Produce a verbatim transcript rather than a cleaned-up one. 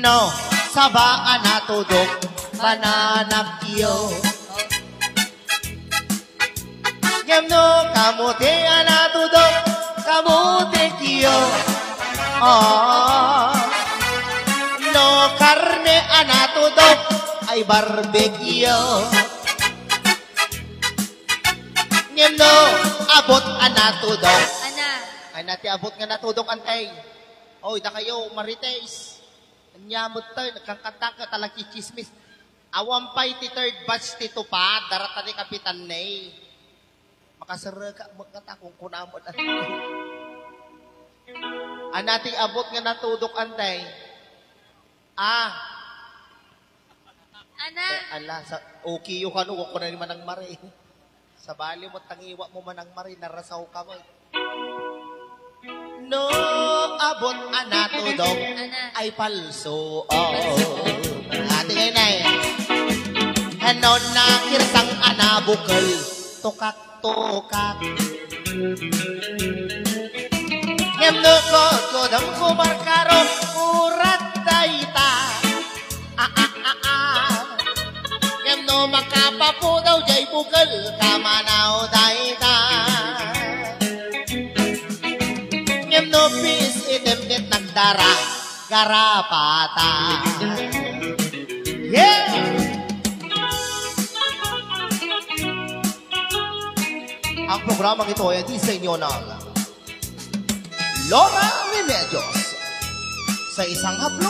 No, saba a natudok, bananakyo. Ngem no kamote a natudok, kamotekyo. Oh. No karne a natudok, ay barbecue. Ngem no abot a natudok. Ana. Ay, nati abot nga natudok, antay. Oy, dakayo, Marites. Ania met tayo, nagkangkanta ka, talagkitsismis. Awan pay ti third batch ti tupad, darata ni Kapitan Ney. Makasareka met ngata kung kunam. Ana ti abot nga natudok, antay. Ah. Ana. Eh, ala, sa, okay yo kano, wa ko na ni Manang Mari. Sabali mo, tangiwa mo, Manang Mari, narasaw ka mo. No, abot a natudok. Ana. Ay palso. Oh. Ate Inay. Ano na kirsang a nabukel? Tukak-tukak. Ngem no kudkudem ko markaro, urat dayta. Ah, ah, ah, ah. Ngem no makapapudaw jay bukel, kamanaw dayta. Ngem no pis item ket nagdara, garapata. Yeah! Ang programang ito ay hatid sa inyo ng Laura Remedios. Sa isang haplo,